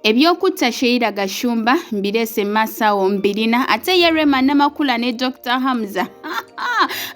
Eby'okutta Sheila Gashumba mbireese mu maaso awo mbirina ate ye Rema Namakula ne Dr Hamza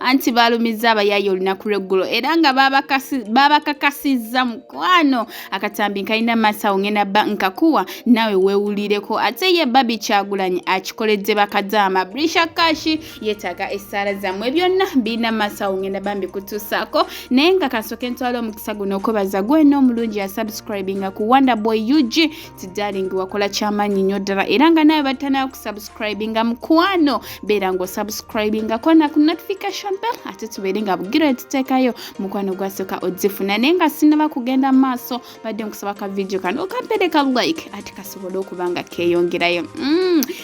anti baalumizza abayaaye olunaku lw'eggulo era nga baabakakasizza mukwano akatambi nkalina maaso awo ngenda bba nkakuwa naawe weewulireko ate ye Barbie Kyagulanyi akikoledde bakadaama Brisha Kashi yeetaaga essaala zammwe byonna birina maaso awo ngenda bambi kutuusaako naye nga kansooke ntwala omukisa guno okwebaza gwena omulungi ya subscribinga ku Wonder Boy UG ti darling wakola kyamaanyi nnyo ddala era nga nawe batanaba kusubscribinga mukwano beera ng'osubscribingako na ku notification bell ate tubeere nga bugira etuteekayo mukwano gwasooka ozifuna naye nga sinaba kugenda mu maaso badde nkusaba ka vidiyo kano okampereka like ate kasobole okuba nga keeyongerayo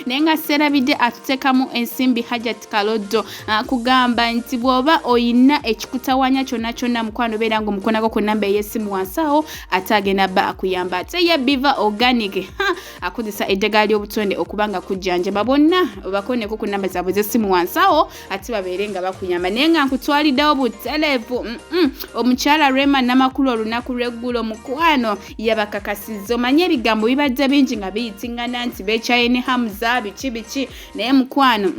naye nga seerabidde atuteekamu ensimbi Hajat Kaloddo akugamba nti bw'oba oyina ekikutawanya kyonna kyonna mukwano beera nga omukonako ku namba ey'essimu wansi awo ate agenda bba akuyamba ate ye Biva Organic akozesa eddagala ly'obutonde okuba nga kujjanjaba bonna obakoneko ku namba zaabwe z'essimu wansi awo ate babeere nga bakuyamba naye nga nkutwaliddewo butelevu omukyala Rema Namakulu olunaku lw'eggulo mukwano yabakakasizza omanye ebigambo bibadde bingi nga biyitingana nti beekyaye ne Hamza biki biki naye mukwano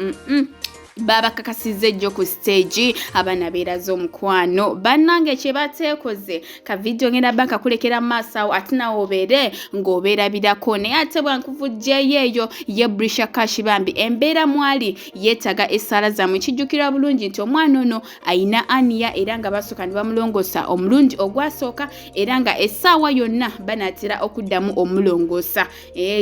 babakakasizza ejjo ku siteegi abaana beeraze omukwano bannange kye bateekoze ka vidiyo ngenda banka kulekera mu maaso awo ate nawe obeere ng'obeerabirako naye ate bwankuvujjeeyo eyo ye Brisha Kashi bambi embeera mwali yeetaaga essaala zammwe kijjukirwa bulungi nti omwana ono ayina aniya era nga basooka ne bamulongoosa omulundi ogwasooka era nga essaawa yonna banaatera okuddamu omulongoosa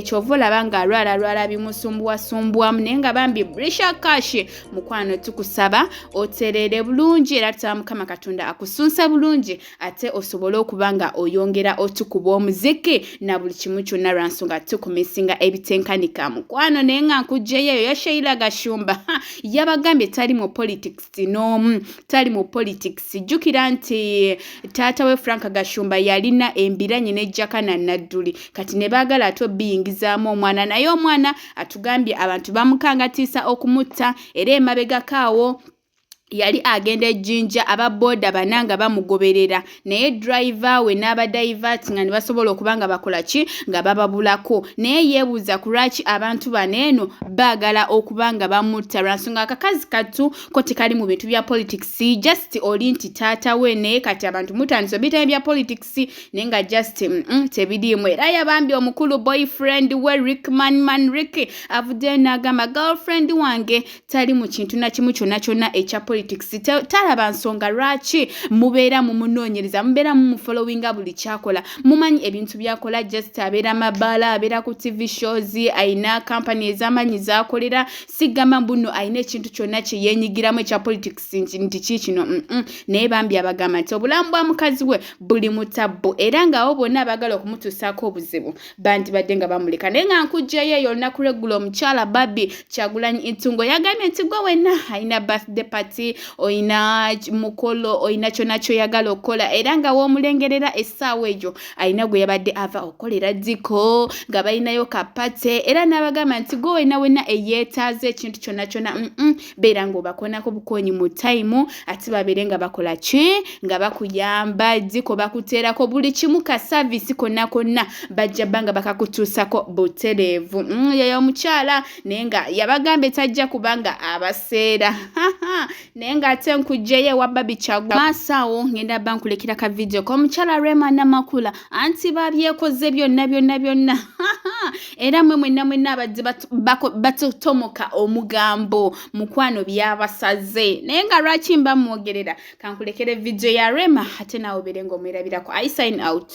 kyova olaba ng'alwalalwala bimusumbuwasumbuwamu naye nga bambi Brisha Kashi mukwano tukusaba otereere bulungi era tusaba Mukama Katonda akusunse bulungi ate osobole okuba nga oyongera otukuba omuziki na buli kimu kyonna lwa nsonga tukumisinga ebitenkanika mukwano naye nga nkugyeyo eyo ya Sheila Gashumba yabagambye tali mu politics n'omu tali mu politics jjukira nti taata we Frank Gashumba yalina embiranye ne Jakana Nadduli kati ne baagala ate obiyingizaamu omwana naye omwana atugambye abantu bamukangatiisa okumutta era emabegako awo yali agenda ejjinja aba booda bana nga bamugoberera naye driver we n'abadivert nga ne basobola okuba nga bakola ki nga bababulako naye yeebuuza ku lwaki abantu bano eno baagala okuba nga bamutta lwa nsonga akakazi kattu ko tekali mu bintu bya politics just oli nti taata we naye kati abantu mutandise obiyitamu bya politics naye nga just tebiriimu era yabambye omukulu boyfriend we Rickman Man Rick avuddeyo n'agamba girlfriend wange tali mu kintu na kimu kyonna kyonna ekya politics talaba nsonga lwaki mubeera mumunoonyereza mubeera mumufollowinga buli kyakola mumanyi ebintu byakola just abeera mabaala abeera ku TV shows ayina company ez'amaanyi z'akolera sigamba mbuno ayina ekintu kyonna kye yeenyigiramu ekya politics nti ki kino naye bambi abagamba nti obulamu bwa mukazi we buli mu tabbu era ng'abo bonna abaagala okumutuusaako obuzibu bandibadde nga bamuleka naye nga nkugjayo eyo olunaku lw'eggulo omukyala Barbie Kyagulanyi Ntungo yagambye nti gwe wenna alina birthday party oyina mukolo oyina kyonna ky'oyagala okukola era nga w'omulengerera essaawa eyo alina gwe yabadde ava okukolera ddiko nga balinayo kapate era n'abagamba nti gwe wenna wenna eyeetaaza ekintu kyonna kyonna beera ng'obakonako bukonyi mu tayimu ate babeere nga bakola ki nga bakuyamba ddiko bakuteerako buli kimu ka saavisi konna konna bajja bba nga bakakutuusako butereevu yoyo omukyala naye nga yabagambye tajja kubanga abaseera naye ng'ate nkugyeyo ewa Barbie Kyagulanyi maaso awo ngenda bba nkulekera ka vidiyo k'omukyala Rema Namakula anti babyekoze byonna byonna byonna era mwe mwenna mwenna abadde batotomoka omugambo mukwano byabasaze naye nga lwaki mba mwogerera kankulekere vidiyo ya Rema ate naawe obeere ng'omwerabirako I sign out.